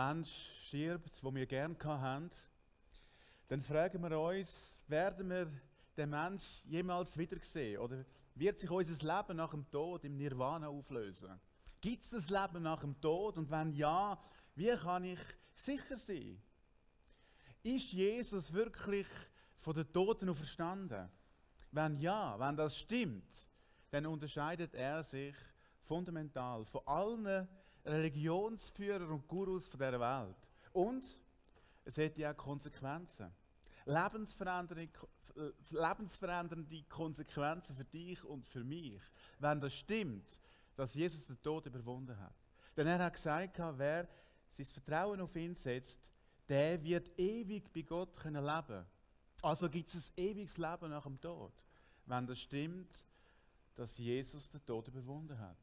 Mensch stirbt, den wir gerne haben, dann fragen wir uns, werden wir den Mensch jemals wiedersehen? Oder wird sich unser Leben nach dem Tod im Nirvana auflösen? Gibt es das Leben nach dem Tod? Und wenn ja, wie kann ich sicher sein? Ist Jesus wirklich von den Toten auferstanden? Wenn ja, wenn das stimmt, dann unterscheidet er sich fundamental von allen Religionsführern und Gurus dieser Welt. Und es hat ja auch Konsequenzen. Lebensverändernde Konsequenzen für dich und für mich, wenn das stimmt, dass Jesus den Tod überwunden hat. Denn er hat gesagt, wer sein Vertrauen auf ihn setzt, der wird ewig bei Gott leben können. Also gibt es ein ewiges Leben nach dem Tod, wenn das stimmt, dass Jesus den Tod überwunden hat.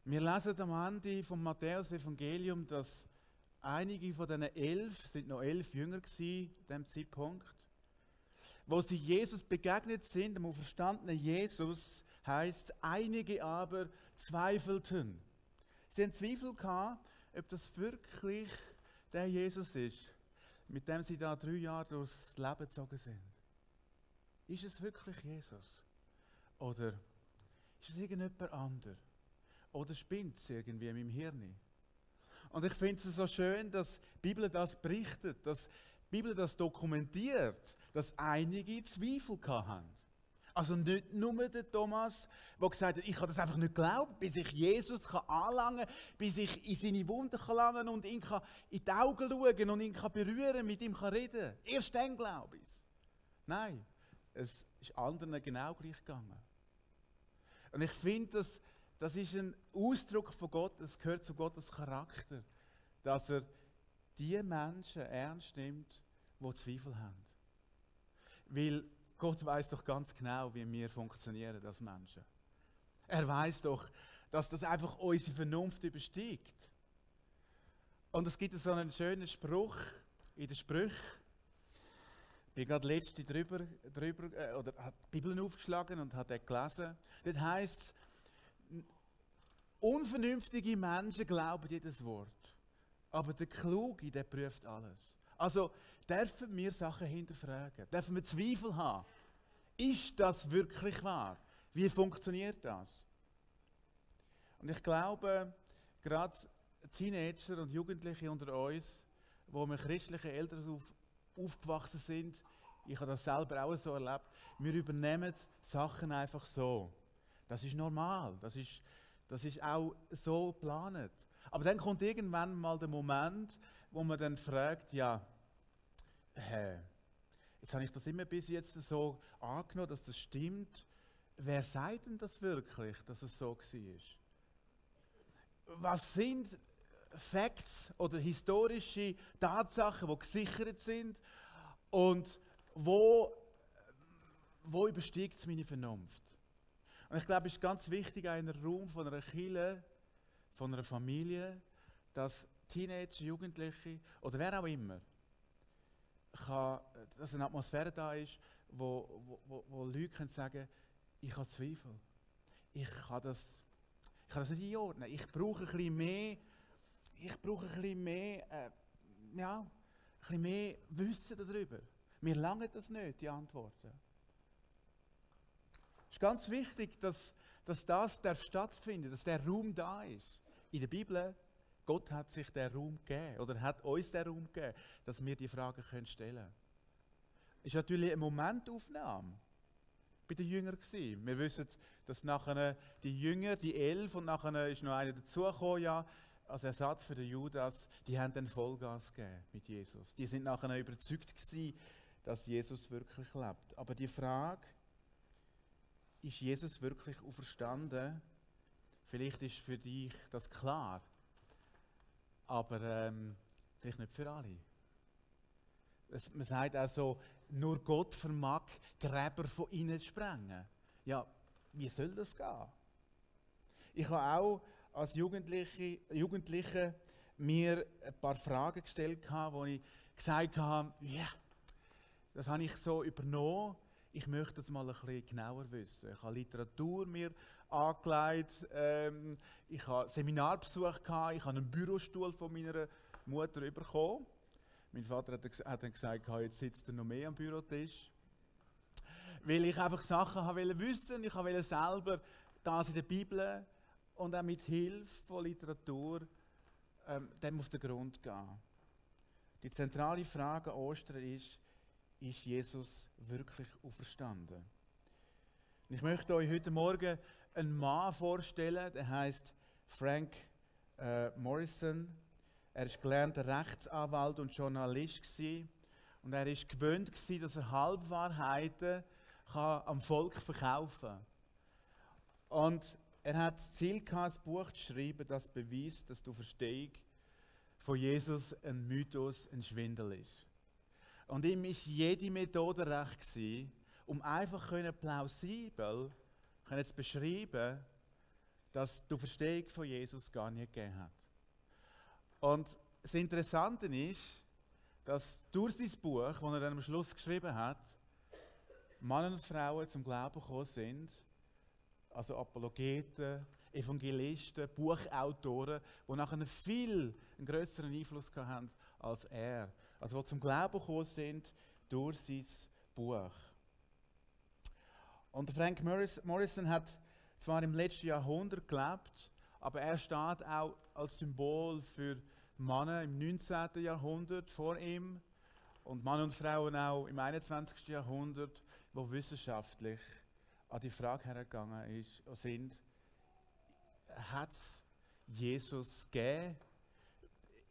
Wir lesen am Ende vom Matthäus-Evangelium, dass einige von diesen 11, sind noch 11 Jünger gewesen, an diesem Zeitpunkt, wo sie Jesus begegnet sind, dem auferstandenen Jesus, heisst, einige aber zweifelten. Sie haben Zweifel gehabt, ob das wirklich der Jesus ist, mit dem sie da 3 Jahre durchs Leben gezogen sind. Ist es wirklich Jesus? Oder ist es irgendjemand anderes? Oder spinnt es irgendwie in meinem Hirn? Und ich finde es so schön, dass die Bibel das berichtet, dass die Bibel das dokumentiert, dass einige Zweifel hatten. Also nicht nur der Thomas, der gesagt hat, ich kann das einfach nicht glauben, bis ich Jesus anlangen kann, bis ich in seine Wunden langen und ihn in die Augen schauen und ihn berühren, mit ihm reden kann. Erst dann glaube ich es. Nein, es ist anderen genau gleich gegangen. Und ich finde, das ist ein Ausdruck von Gott, es gehört zu Gottes Charakter, dass er die Menschen ernst nimmt, die Zweifel haben. Weil Gott weiß doch ganz genau, wie wir funktionieren als Menschen. Er weiß doch, dass das einfach unsere Vernunft übersteigt. Und es gibt so einen schönen Spruch in den Sprüchen. Ich bin gerade letzte oder hat die Bibel aufgeschlagen und hat gelesen. Dort heisst es, unvernünftige Menschen glauben jedes Wort, aber der Kluge, der prüft alles. Also dürfen wir Sachen hinterfragen, dürfen wir Zweifel haben. Ist das wirklich wahr? Wie funktioniert das? Und ich glaube, gerade Teenager und Jugendliche unter uns, wo mit christlichen Eltern aufgewachsen sind, ich habe das selber auch so erlebt, wir übernehmen Sachen einfach so. Das ist normal, das ist auch so geplant. Aber dann kommt irgendwann mal der Moment, wo man dann fragt, ja, jetzt habe ich das immer bis jetzt so angenommen, dass das stimmt. Wer sagt denn das wirklich, dass es so war? Was sind Facts oder historische Tatsachen, die gesichert sind und wo übersteigt es meine Vernunft? Und ich glaube, es ist ganz wichtig, auch in einem Raum von einer Kirche, von einer Familie, dass Teenager, Jugendliche oder wer auch immer, dass eine Atmosphäre da ist, wo Leute können sagen, ich habe Zweifel. Ich kann das nicht einordnen. Ich brauche ein bisschen mehr, ein bisschen mehr Wissen darüber. Mir langt das nicht, die Antworten. Es ist ganz wichtig, dass das stattfindet, dass der Raum da ist. In der Bibel, Gott hat sich den Raum gegeben oder hat uns den Raum gegeben, dass wir die Fragen stellen können. Es ist natürlich eine Momentaufnahme bei den Jüngern gewesen. Wir wissen, dass nachher die Jünger, die 11 und nachher ist noch einer dazugekommen, ja, als Ersatz für den Judas, die haben dann Vollgas gegeben mit Jesus. Die sind nachher überzeugt gewesen, dass Jesus wirklich lebt. Aber die Frage, ist Jesus wirklich auferstanden? Vielleicht ist für dich das klar, aber vielleicht nicht für alle. Man sagt auch nur Gott vermag Gräber von innen zu sprengen. Ja, wie soll das gehen? Ich habe auch als Jugendliche mir ein paar Fragen gestellt, wo ich gesagt habe, ja, das habe ich so übernommen. Ich möchte das mal ein bisschen genauer wissen. Ich habe Literatur mir angelegt. Ich habe Seminarbesuch gehabt, ich habe einen Bürostuhl von meiner Mutter bekommen. Mein Vater hat dann gesagt, jetzt sitzt er noch mehr am Bürotisch. Weil ich einfach Sachen wollte wissen, ich wollte selber das in der Bibel und auch mit Hilfe von Literatur dem auf den Grund gehen. Die zentrale Frage an Ostern ist Jesus wirklich auferstanden? Und ich möchte euch heute Morgen einen Mann vorstellen, der heißt Frank Morrison. Er war gelernter Rechtsanwalt und Journalist gewesen. Und er war gewöhnt gewesen, dass er Halbwahrheiten am Volk verkaufen kann. Und er hat das Ziel gehabt, ein Buch zu schreiben, das beweist, dass die Auferstehung von Jesus ein Mythos, ein Schwindel ist. Und ihm war jede Methode recht gewesen, um einfach plausibel zu beschreiben, dass die Auferstehung von Jesus gar nicht gegeben hat. Und das Interessante ist, dass durch sein Buch, das er dann am Schluss geschrieben hat, Männer und Frauen zum Glauben gekommen sind, also Apologeten, Evangelisten, Buchautoren, die nachher einen grösseren Einfluss hatten als er. Also die zum Glauben gekommen sind durch sein Buch. Und Frank Morrison hat zwar im letzten Jahrhundert gelebt, aber er steht auch als Symbol für Männer im 19. Jahrhundert vor ihm und Männer und Frauen auch im 21. Jahrhundert, die wissenschaftlich an die Frage hergegangen sind, hat es Jesus gegeben?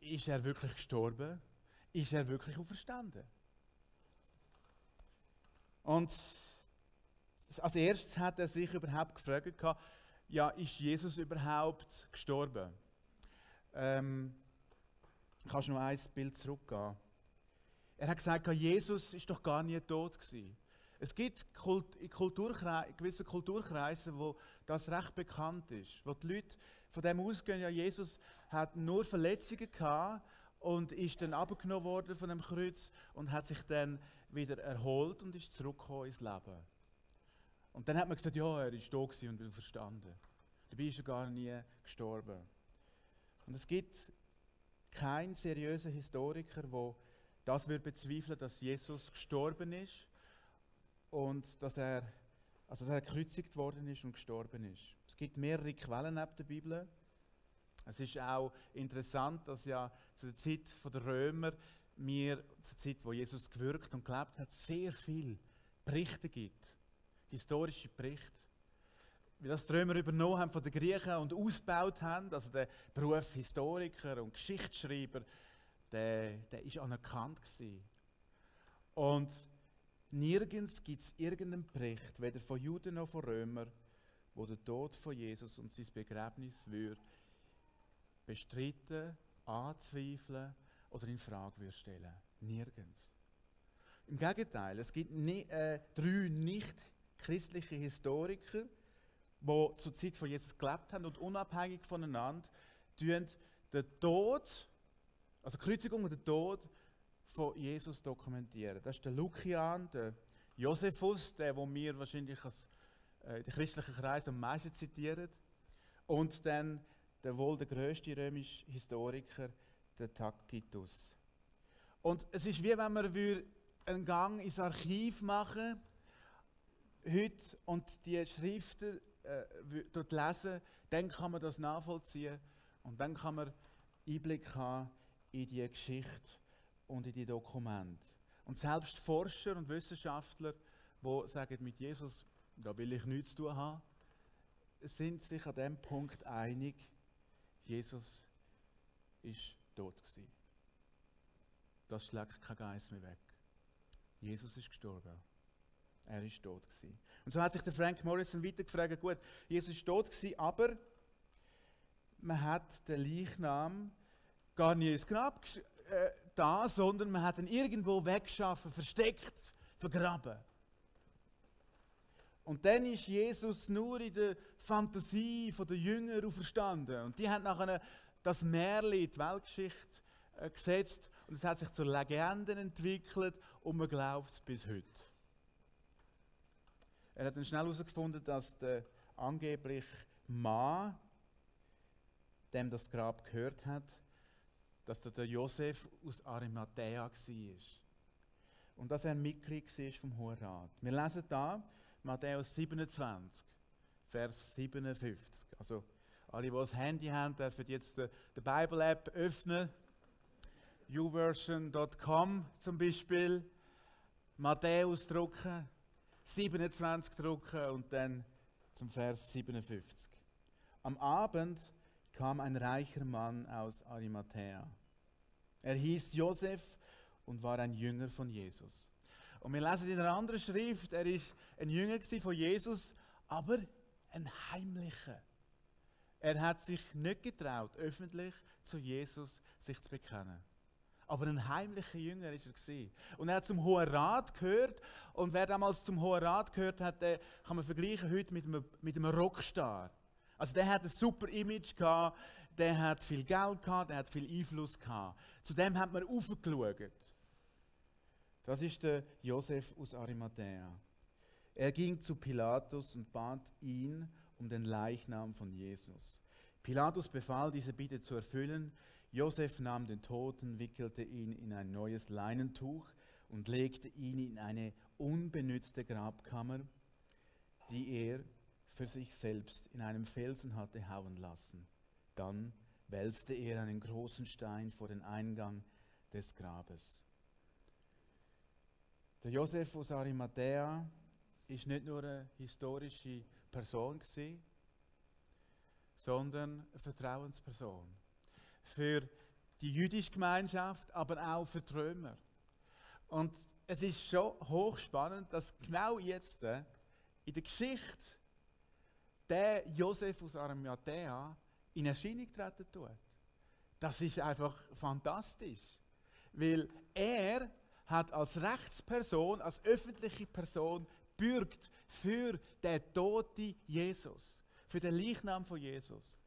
Ist er wirklich gestorben? Ist er wirklich auferstanden? Und als erstes hat er sich überhaupt gefragt, ja, ist Jesus überhaupt gestorben? Kannst du noch ein Bild zurückgehen? Er hat gesagt, Jesus ist doch gar nie tot gewesen. Es gibt in gewissen Kulturkreisen, wo das recht bekannt ist, wo die Leute von dem ausgehen, ja, Jesus hat nur Verletzungen gehabt und ist dann abgenommen worden von dem Kreuz und hat sich dann wieder erholt und ist zurückgekommen ins Leben. Und dann hat man gesagt, ja, er ist tot und wieder verstanden. Dabei ist er gar nie gestorben. Und es gibt keinen seriösen Historiker, der das bezweifeln, dass Jesus gestorben ist und dass er gekreuzigt worden ist und gestorben ist. Es gibt mehrere Quellen neben der Bibel. Es ist auch interessant, dass ja zu der Zeit der Römer, zur Zeit, wo Jesus gewirkt und gelebt hat, sehr viele Berichte gibt. Historische Berichte. Wie das die Römer übernommen haben von den Griechen und ausgebaut haben, also der Beruf Historiker und Geschichtsschreiber, der ist anerkannt gewesen. Und nirgends gibt es irgendeinen Bericht, weder von Juden noch von Römern, wo der Tod von Jesus und sein Begräbnis bestreiten, anzweifeln oder in Frage stellen. Nirgends. Im Gegenteil, es gibt 3 nicht-christliche Historiker, die zur Zeit von Jesus gelebt haben und unabhängig voneinander den Tod, also die Kreuzigung und den Tod von Jesus dokumentieren. Das ist der Lukian, der Josephus, der wir wahrscheinlich als in den christlichen Kreisen am meisten zitieren, und dann der wohl der grösste römische Historiker, der Tacitus. Und es ist wie wenn wir einen Gang ins Archiv machen heute und die Schriften dort lesen, dann kann man das nachvollziehen und dann kann man Einblick haben in die Geschichte und in die Dokumente. Und selbst Forscher und Wissenschaftler, die sagen, mit Jesus, da will ich nichts zu tun haben, sind sich an dem Punkt einig, Jesus ist tot gewesen. Das schlägt kein Geist mehr weg. Jesus ist gestorben. Er ist tot gewesen. Und so hat sich der Frank Morrison weiter gefragt, gut, Jesus ist tot gewesen, aber man hat den Leichnam gar nicht ins Grab da, sondern man hat ihn irgendwo weggeschaffen, versteckt, vergraben. Und dann ist Jesus nur in der Fantasie der Jünger auferstanden. Und die haben nachher das Märchen in die Weltgeschichte gesetzt und es hat sich zur Legende entwickelt und man glaubt es bis heute. Er hat dann schnell herausgefunden, dass der angeblich Mann, dem das Grab gehört hat, dass der Josef aus Arimathäa war. Und dass er Mitglied war vom Hohen Rat. Wir lesen da Matthäus 27, Vers 57. Also alle, die ein Handy haben, dürfen jetzt die Bible-App öffnen. YouVersion.com zum Beispiel. Matthäus drucken, 27 drucken und dann zum Vers 57. Am Abend kam ein reicher Mann aus Arimathäa. Er hieß Josef und war ein Jünger von Jesus. Und wir lesen in einer anderen Schrift, er ist ein Jünger von Jesus, aber ein heimlicher. Er hat sich nicht getraut, öffentlich zu Jesus sich zu bekennen. Aber ein heimlicher Jünger war er. Und er hat zum Hohen Rat gehört. Und wer damals zum Hohen Rat gehört hat, den kann man vergleichen heute mit einem Rockstar. Also der hat ein super Image gehabt, der hat viel Geld gehabt, der hat viel Einfluss gehabt. Zu dem hat man aufgeschaut. Das ist der Josef aus Arimathäa. Er ging zu Pilatus und bat ihn um den Leichnam von Jesus. Pilatus befahl, diese Bitte zu erfüllen. Josef nahm den Toten, wickelte ihn in ein neues Leinentuch und legte ihn in eine unbenützte Grabkammer, die er für sich selbst in einem Felsen hatte hauen lassen. Dann wälzte er einen großen Stein vor den Eingang des Grabes. Der Josef aus Arimathäa ist nicht nur eine historische Person gewesen, sondern eine Vertrauensperson. Für die jüdische Gemeinschaft, aber auch für die Römer. Und es ist schon hochspannend, dass genau jetzt in der Geschichte der Josef aus Arimathäa in Erscheinung treten tut. Das ist einfach fantastisch, weil er hat als Rechtsperson, als öffentliche Person bürgt für den toten Jesus, für den Leichnam von Jesus.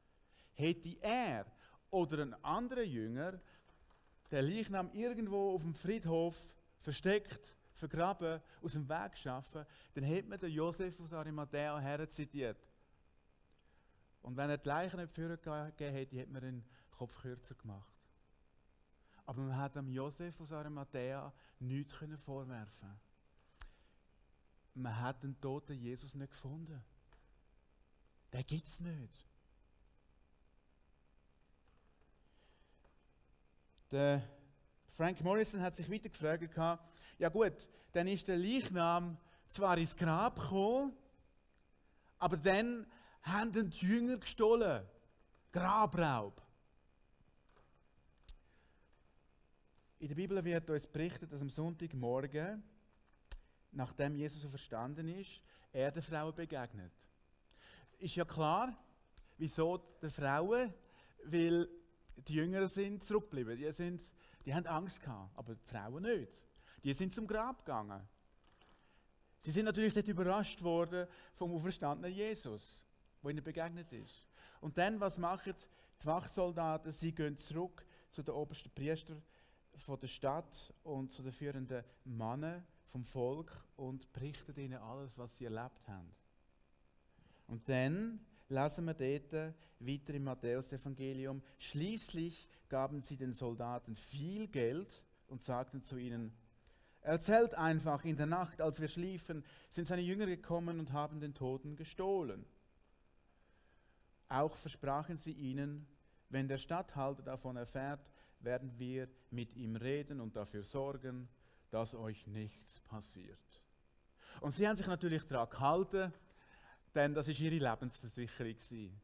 Hätte er oder ein anderer Jünger den Leichnam irgendwo auf dem Friedhof versteckt, vergraben, aus dem Weg geschaffen, dann hätte man den Josef aus Arimathäa herzitiert. Und wenn er die Leichen nicht vorgegeben hätte, hätte man den Kopf kürzer gemacht. Aber man hat dem Josef aus Arimathäa nichts vorwerfen. Man hat den toten Jesus nicht gefunden. Den gibt es nicht. Der Frank Morrison hat sich weiter gefragt, ja gut, dann ist der Leichnam zwar ins Grab gekommen, aber dann haben die Jünger gestohlen. Grabraub. In der Bibel wird uns berichtet, dass am Sonntagmorgen, nachdem Jesus verstanden ist, er den Frauen begegnet. Ist ja klar, wieso den Frauen? Weil die Jünger sind zurückgeblieben. Die haben Angst gehabt, aber die Frauen nicht. Die sind zum Grab gegangen. Sie sind natürlich nicht überrascht worden vom auferstandenen Jesus, der ihnen begegnet ist. Und dann, was machen die Wachsoldaten? Sie gehen zurück zu den obersten Priestern von der Stadt und zu den führenden Männern vom Volk und berichten ihnen alles, was sie erlebt haben. Und dann lesen wir dort weiter im Matthäus-Evangelium: Schließlich gaben sie den Soldaten viel Geld und sagten zu ihnen: Erzählt einfach, in der Nacht, als wir schliefen, sind seine Jünger gekommen und haben den Toten gestohlen. Auch versprachen sie ihnen: Wenn der Statthalter davon erfährt, werden wir mit ihm reden und dafür sorgen, dass euch nichts passiert. Und sie haben sich natürlich daran gehalten, denn das war ihre Lebensversicherung.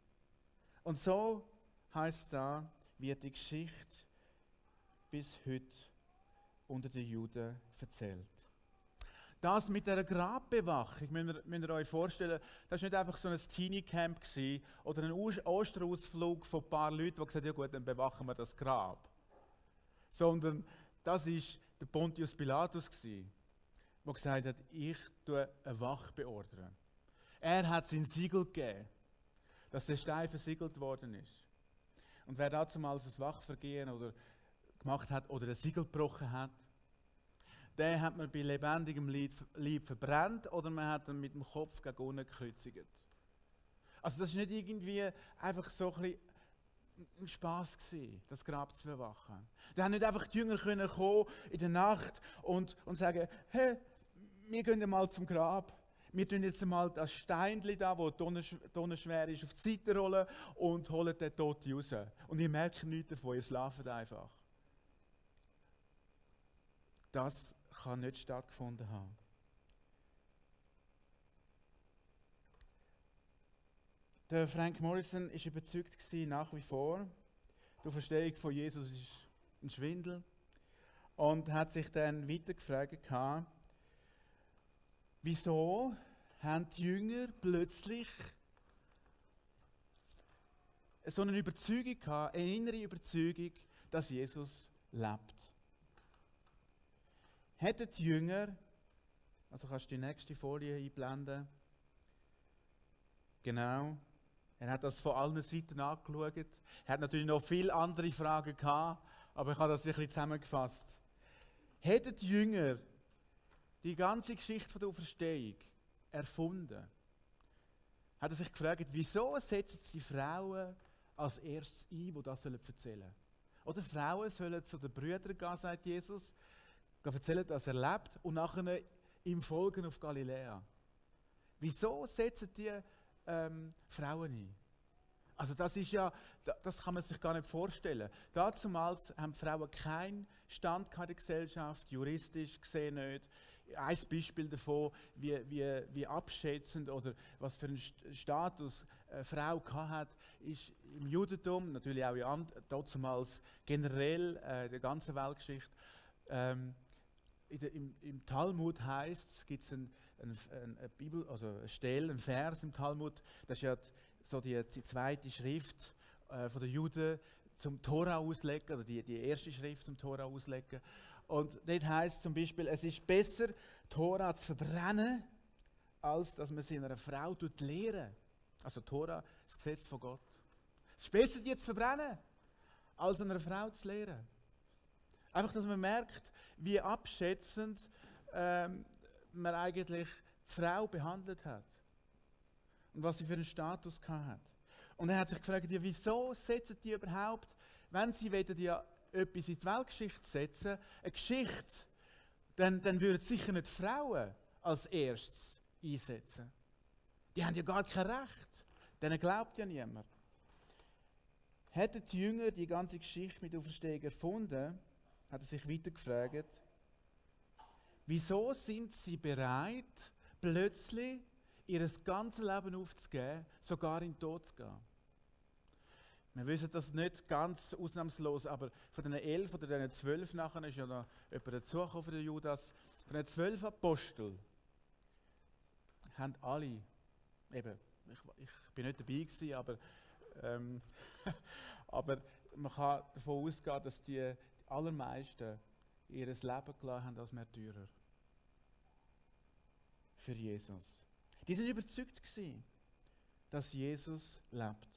Und so heisst es da, wird die Geschichte bis heute unter den Juden erzählt. Das mit der Grabbewachung, müsst ihr euch vorstellen, das war nicht einfach so ein Teenie-Camp oder ein Osterausflug von ein paar Leuten, die gesagt haben, ja gut, dann bewachen wir das Grab. Sondern das war der Pontius Pilatus, der gesagt hat, ich tue eine Wache beordern. Er hat sein Siegel gegeben, dass der Stein versiegelt worden ist. Und wer damals ein Wachvergehen gemacht hat oder ein Siegel gebrochen hat, den hat man bei lebendigem Leib verbrannt oder man hat ihn mit dem Kopf gegen unten gekreuzigt. Also das war nicht irgendwie einfach so ein bisschen ein Spass gewesen, das Grab zu bewachen. Da haben nicht einfach die Jünger können kommen in der Nacht und sagen, hey, wir gehen mal zum Grab. Wir tun jetzt mal das Steinchen da, wo tonnenschwer ist, auf die Seite rollen und holen den Toten raus. Und ihr merkt nichts davon, ihr schlaft einfach. Das kann nicht stattgefunden haben. Der Frank Morrison war überzeugt nach wie vor, die Auferstehung von Jesus ist ein Schwindel. Und hat sich dann weiter gefragt, wieso haben die Jünger plötzlich so eine Überzeugung gehabt, eine innere Überzeugung, dass Jesus lebt. Hätten die Jünger, also kannst du die nächste Folie einblenden, genau, er hat das von allen Seiten angeschaut, er hat natürlich noch viele andere Fragen gehabt, aber ich habe das ein bisschen zusammengefasst. Hätten die Jünger die ganze Geschichte der Auferstehung erfunden, hat er sich gefragt, wieso setzen sie Frauen als erstes ein, die das erzählen sollen? Oder Frauen sollen zu den Brüdern gehen, sagt Jesus, erzählen, dass er lebt und nachher ihm folgen auf Galiläa. Wieso setzen die Frauen ein? Also das ist ja, das kann man sich gar nicht vorstellen. Dazumals haben Frauen keinen Stand in der Gesellschaft, juristisch gesehen nicht. Ein Beispiel davon, wie abschätzend oder was für einen Status eine Frau hat, ist im Judentum, natürlich auch dazumals generell in der ganzen Weltgeschichte. Im Talmud heißt es, gibt es eine Bibel, also eine Stelle, einen Vers im Talmud, das ist ja so die zweite Schrift von den Juden zum Tora auslegen, oder die erste Schrift zum Tora auslegen. Und dort heißt es zum Beispiel, es ist besser, Tora zu verbrennen, als dass man sie einer Frau lehren. Also Tora, das Gesetz von Gott. Es ist besser, die zu verbrennen, als einer Frau zu lehren. Einfach, dass man merkt, wie abschätzend man eigentlich die Frau behandelt hat. Und was sie für einen Status hat. Und er hat sich gefragt, ja, wieso setzen die überhaupt, wenn sie ja etwas in die Weltgeschichte setzen, eine Geschichte, dann würden sicher nicht Frauen als erstes einsetzen. Die haben ja gar kein Recht. Denen glaubt ja niemand. Hätten die Jünger die ganze Geschichte mit Auferstehung erfunden, hat er sich weiter gefragt, wieso sind sie bereit, plötzlich ihr ganzes Leben aufzugeben, sogar in den Tod zu gehen? Wir wissen das nicht ganz ausnahmslos, aber von den 11 oder den 12 nachher ist ja noch jemand dazugekommen von Judas. Von den 12 Aposteln haben alle, eben, ich bin nicht dabei gewesen, aber man kann davon ausgehen, dass die allermeisten ihr Leben gelassen haben als Märtyrer für Jesus. Die sind überzeugt gewesen, dass Jesus lebt.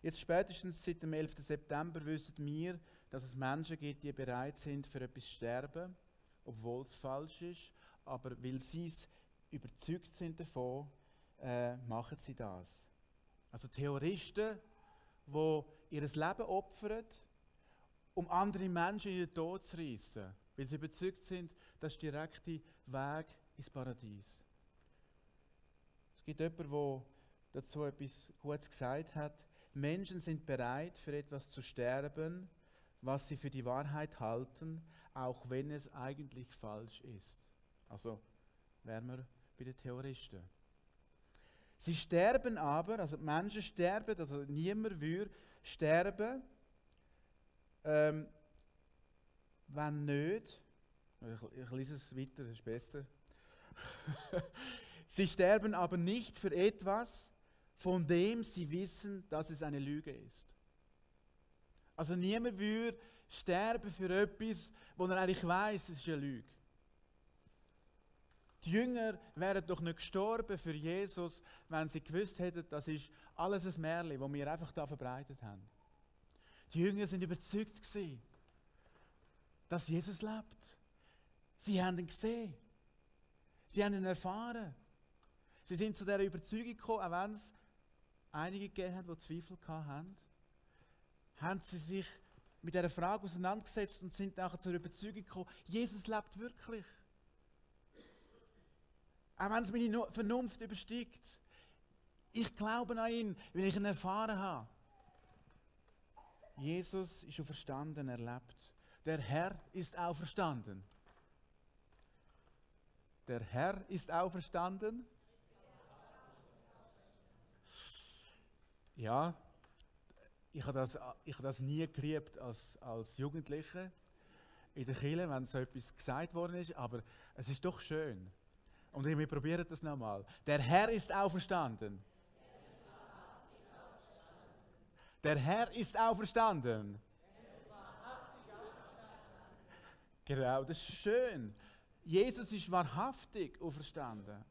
Jetzt spätestens seit dem 11. September wissen wir, dass es Menschen gibt, die bereit sind, für etwas zu sterben, obwohl es falsch ist, aber weil sie es überzeugt sind davon, machen sie das. Also Terroristen, die ihr Leben opfern, um andere Menschen in den Tod zu reissen, weil sie überzeugt sind, das ist der direkte Weg ins Paradies. Es gibt jemanden, der dazu etwas Gutes gesagt hat. Menschen sind bereit, für etwas zu sterben, was sie für die Wahrheit halten, auch wenn es eigentlich falsch ist. Also wären wir bei den Terroristen. Sie sterben aber, also die Menschen sterben, also niemand würde sterben, wenn nicht, ich lese es weiter, das ist besser. Sie sterben aber nicht für etwas, von dem sie wissen, dass es eine Lüge ist. Also niemand würde sterben für etwas, wo er eigentlich weiss, es ist eine Lüge. Die Jünger wären doch nicht gestorben für Jesus, wenn sie gewusst hätten, das ist alles ein Märchen, das wir einfach da verbreitet haben. Die Jünger sind überzeugt gewesen, dass Jesus lebt. Sie haben ihn gesehen. Sie haben ihn erfahren. Sie sind zu dieser Überzeugung gekommen, auch wenn es einige gegeben hat, die Zweifel hatten, haben sie sich mit dieser Frage auseinandergesetzt und sind nachher zur Überzeugung gekommen, Jesus lebt wirklich. Auch wenn es meine Vernunft übersteigt. Ich glaube an ihn, weil ich ihn erfahren habe. Jesus ist auferstanden, er lebt. Der Herr ist auferstanden. Der Herr ist auferstanden. Ja, ich habe das nie geliebt als Jugendlicher in der Kirche, wenn so etwas gesagt worden ist, aber es ist doch schön. Und wir probieren das nochmal. Der Herr ist auferstanden. Der Herr ist auferstanden. Genau, das ist schön. Jesus ist wahrhaftig auferstanden.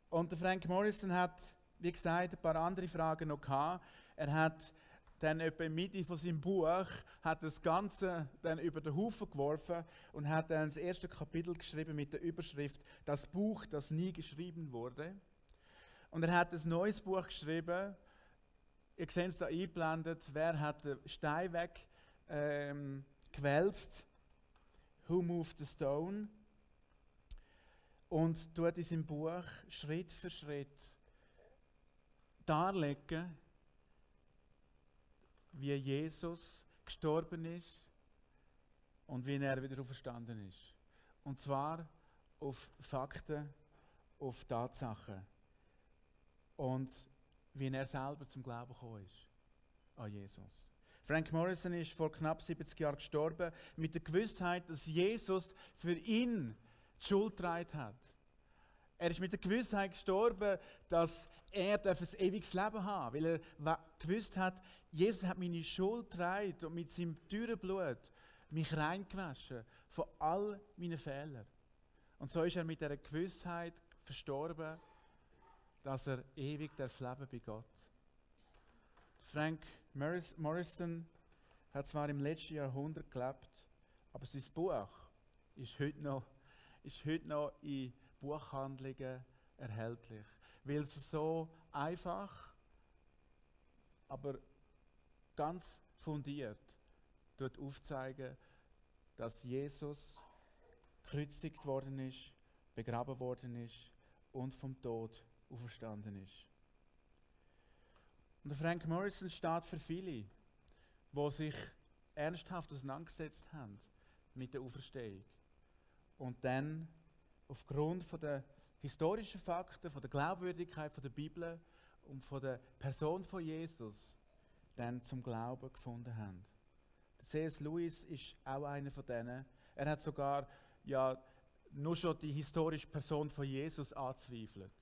Und der Frank Morrison hat, wie gesagt, ein paar andere Fragen noch gehabt. Er hat dann etwa in der Mitte von seinem Buch hat das Ganze dann über den Haufen geworfen und hat dann das erste Kapitel geschrieben mit der Überschrift «Das Buch, das nie geschrieben wurde». Und er hat ein neues Buch geschrieben. Ihr seht es da eingeblendet. Wer hat den Stein weg gewälzt? Who moved the stone? Und tut in seinem Buch Schritt für Schritt darlegen, wie Jesus gestorben ist und wie er wieder auferstanden ist. Und zwar auf Fakten, auf Tatsachen. Und wie er selber zum Glauben gekommen ist an Jesus. Frank Morrison ist vor knapp 70 Jahren gestorben, mit der Gewissheit, dass Jesus für ihn die Schuld getragen hat. Er ist mit der Gewissheit gestorben, dass er ein ewiges Leben haben darf, weil er gewusst hat, Jesus hat meine Schuld getragen und mit seinem teuren Blut mich reingewaschen von all meinen Fehlern. Und so ist er mit dieser Gewissheit verstorben, dass er ewig leben bei Gott. Frank Morrison hat zwar im letzten Jahrhundert gelebt, aber sein Buch ist heute noch in Buchhandlungen erhältlich, weil es so einfach, aber ganz fundiert dort aufzeigen, dass Jesus gekreuzigt worden ist, begraben worden ist und vom Tod auferstanden ist. Und der Frank Morrison steht für viele, die sich ernsthaft auseinandergesetzt haben mit der Auferstehung und dann aufgrund von der historischen Fakten, von der Glaubwürdigkeit von der Bibel und von der Person von Jesus dann zum Glauben gefunden haben. Der C.S. Lewis ist auch einer von denen. Er hat sogar nur schon die historische Person von Jesus angezweifelt.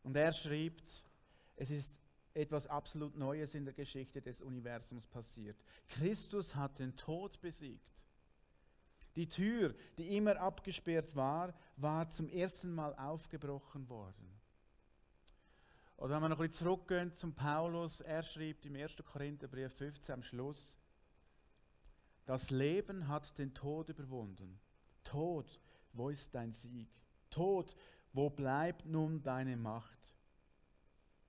Und er schreibt, es ist etwas absolut Neues in der Geschichte des Universums passiert. Christus hat den Tod besiegt. Die Tür, die immer abgesperrt war, war zum ersten Mal aufgebrochen worden. Oder wenn wir noch ein bisschen zurückgehen zum Paulus, er schreibt im 1. Korintherbrief 15 am Schluss, das Leben hat den Tod überwunden. Tod, wo ist dein Sieg? Tod, wo bleibt nun deine Macht?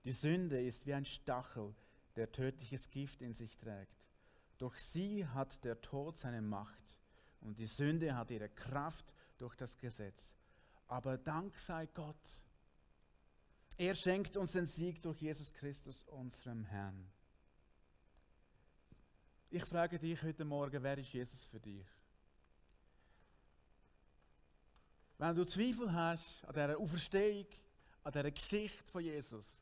Die Sünde ist wie ein Stachel, der tödliches Gift in sich trägt. Durch sie hat der Tod seine Macht und die Sünde hat ihre Kraft durch das Gesetz. Aber Dank sei Gott. Er schenkt uns den Sieg durch Jesus Christus, unserem Herrn. Ich frage dich heute Morgen, wer ist Jesus für dich? Wenn du Zweifel hast an dieser Auferstehung, an dieser Geschichte von Jesus,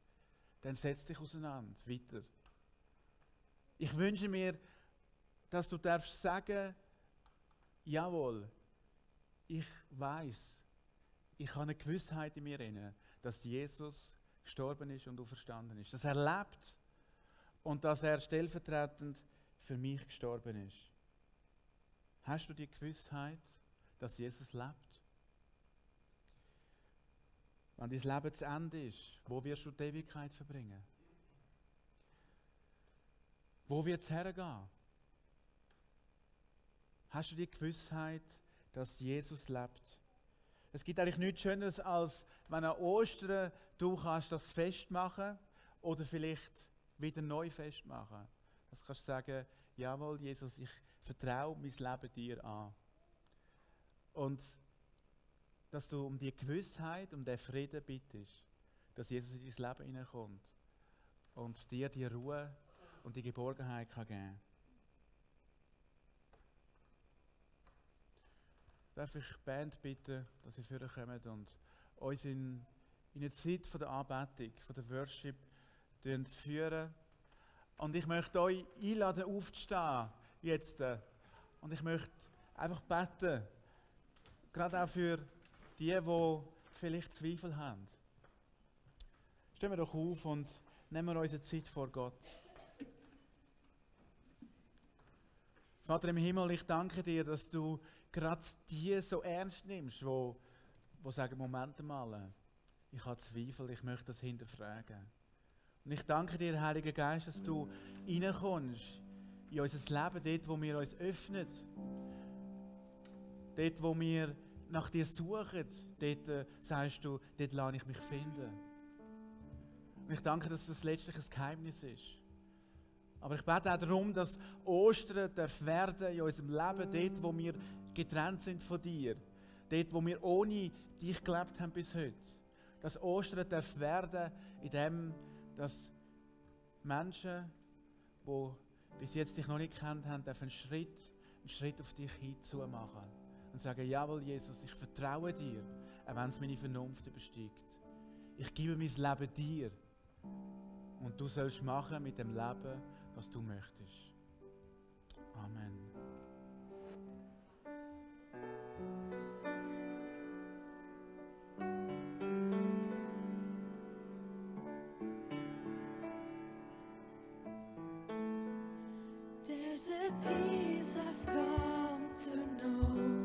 dann setz dich auseinander, weiter. Ich wünsche mir, dass du darfst sagen, jawohl, ich weiß, ich habe eine Gewissheit in mir inne, dass Jesus gestorben ist und auferstanden ist, dass er lebt und dass er stellvertretend für mich gestorben ist. Hast du die Gewissheit, dass Jesus lebt? Wenn dein Leben zu Ende ist, wo wirst du die Ewigkeit verbringen? Wo wird es hergehen? Hast du die Gewissheit, dass Jesus lebt Es gibt eigentlich nichts Schöneres, als wenn an Ostern du kannst das festmachen oder vielleicht wieder neu festmachen. Du kannst sagen, jawohl, Jesus, ich vertraue mein Leben dir an. Und dass du um die Gewissheit, um den Frieden bittest, dass Jesus in dein Leben hineinkommt und dir die Ruhe und die Geborgenheit kann geben. Darf ich die Band bitten, dass sie vorkommen und uns in eine Zeit von der Anbetung, von der Worship führen. Und ich möchte euch einladen, aufzustehen jetzt. Und ich möchte einfach beten, gerade auch für die vielleicht Zweifel haben. Stehen wir doch auf und nehmen wir unsere Zeit vor Gott. Vater im Himmel, ich danke dir, dass du gerade die so ernst nimmst, wo sagen, Moment mal, ich habe Zweifel, ich möchte das hinterfragen. Und ich danke dir, Heiliger Geist, dass du reinkommst in unser Leben, dort, wo wir uns öffnen, dort, wo wir nach dir suchen, dort sagst du, dort lasse ich mich finden. Und ich danke, dass das letztlich ein Geheimnis ist. Aber ich bete auch darum, dass Ostern darf werden in unserem Leben, dort, wo wir getrennt sind von dir, dort, wo wir ohne dich gelebt haben bis heute. Dass Ostern darf werden, in dem, dass Menschen, die bis jetzt dich noch nicht kennt haben, dürfen einen Schritt auf dich hinzu machen. Und sagen, jawohl Jesus, ich vertraue dir, auch wenn es meine Vernunft übersteigt. Ich gebe mein Leben dir. Und du sollst machen mit dem Leben, was du möchtest. Amen. There's a peace I've come to know.